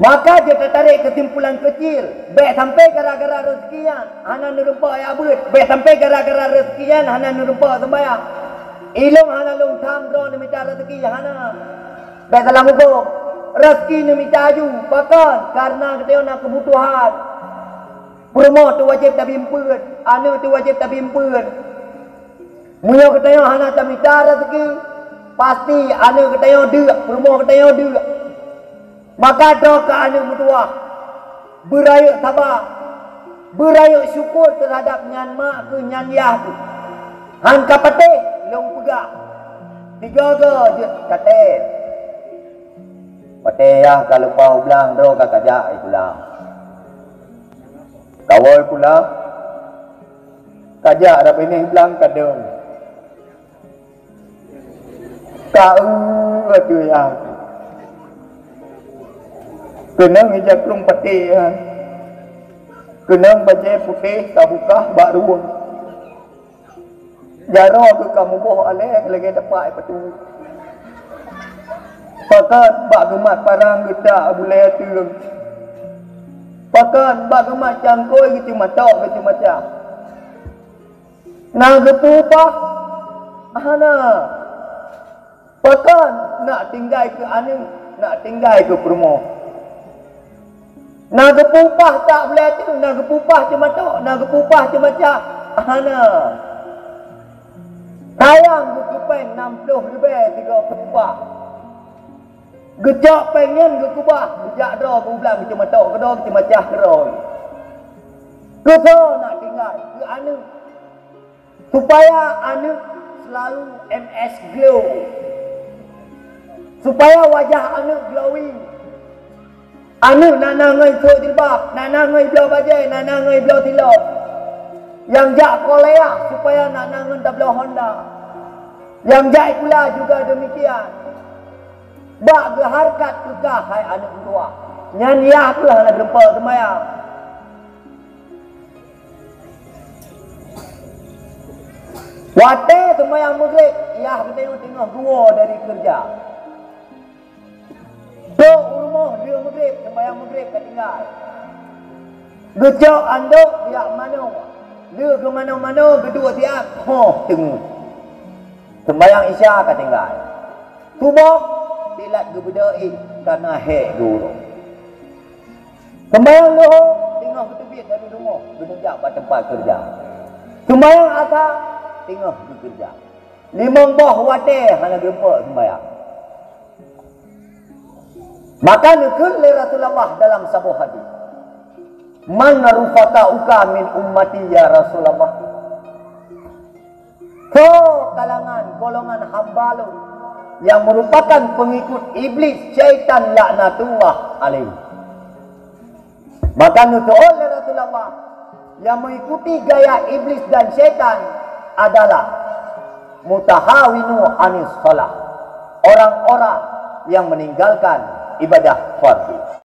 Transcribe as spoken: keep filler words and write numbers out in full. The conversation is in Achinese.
Maka jeuet tatarek keusimpulan keucil, bék sampai gara-gara rezeki nyan hana neureumpok jak beuet, bék sampai gara-gara rezeki nyan hana neureumpok seumbahyang. Ilong hana lôn tham droe neumita rezeki, hana. Bék salah muphom. Rezeki neumita aju, pakon? Kareuna geutanyoe na keubutuhan. Peurumoh teuwajéb tabimbéng, aneuk teuwajéb tabimbéng. Meunyoe geutanyoe hana tamita rezeki, pasti aneuk geutanyoe deuk, peurumoh geutanyoe deuk. Maka droe keu aneuk meutuwah, beurayeuk saba, beurayeuk syukur teuhadab nyan mak keuh nyan yah keuh. Han ka patéh lôn peugah, tiga-tiga jeuet ka tét. Watée yah ka leupah u blang, droe ka kajak i kulam. Kawoe kulam, kajak rabinéh blang kadeueng. Ka eu ateueh yah. Keunong ija krueng patéh nyan. Keunong bajée putéh ka bukah bak rueng. Jaroe keuh ka muboh alée lagée tapak patu. Pakon bak geumat parang geutak bulée teueng. Pakon bak geumat cangkôi geuceumatok geuceumacah. Na geupeu upah? Hana. Pakon nak tinggai keu aneuk, nak tinggai keu peurumoh? Na geupeu upah tak bulée teueng, na geupeu upah ceumatok, na geupeu upah ceumacah? Hana. Sayang geukeupeng nam ploh ribée sigoe peuet upah. Geucok péng nyan geukeubah, geujak droe keu u blang geuceumatok keudroe, geuceumacah keudroe. Keu soe nak tinggai? Keu aneuk. Supaya aneuk selalu M S glow. Supaya wajah aneuk glowing. Aneuk nak na ngon sôk jilbab, nak na ngon bloe bajée, nak na ngon bloe silop. Nyang jak kuliah supaya nak na ngon tabloe Honda. Nyang jak sikula juga demikian. Bak geuhareukat keu kah hai aneuk meutuwah. Nyan yah keuh hana geureumpok seumayang. Watée seumayang Maghrib, yah geutanyoe teungoh geuwoe dari keureuja. Trok u rumoh lheueh Maghrib, seumayang Maghrib ka tinggai. Geucok andok jak manoe, lheueh geumanoe-manoe geuduek siat, hoh teungeut. Seumayang Isya ka tinggai. Suboh, silat geubeudôh éh, ka na hék geuuroe. Seumayang Luhô, teungoh geuteubiet dari rumoh, geuneuk jak bak teumpat keureuja. Seumayang Asa, teungoh geukeureuja. Limong boh watée hana geureumpok seumayang. Maka neukheun lé Rasulullah dalam saboh hadis, "Man rufaqauka min ummati, ya Rasulullah?" Soe kalangan golongan hamba lôn nyang meurupakan peungikut Iblis syaitan laknatullah alaihi? Maka neuteu'ôt lé Rasulullah, nyang meuikuti gaya Iblis dan syaitan adalah mutahawinu anis shalah, orang-orang yang meninggalkan ibadah fardu.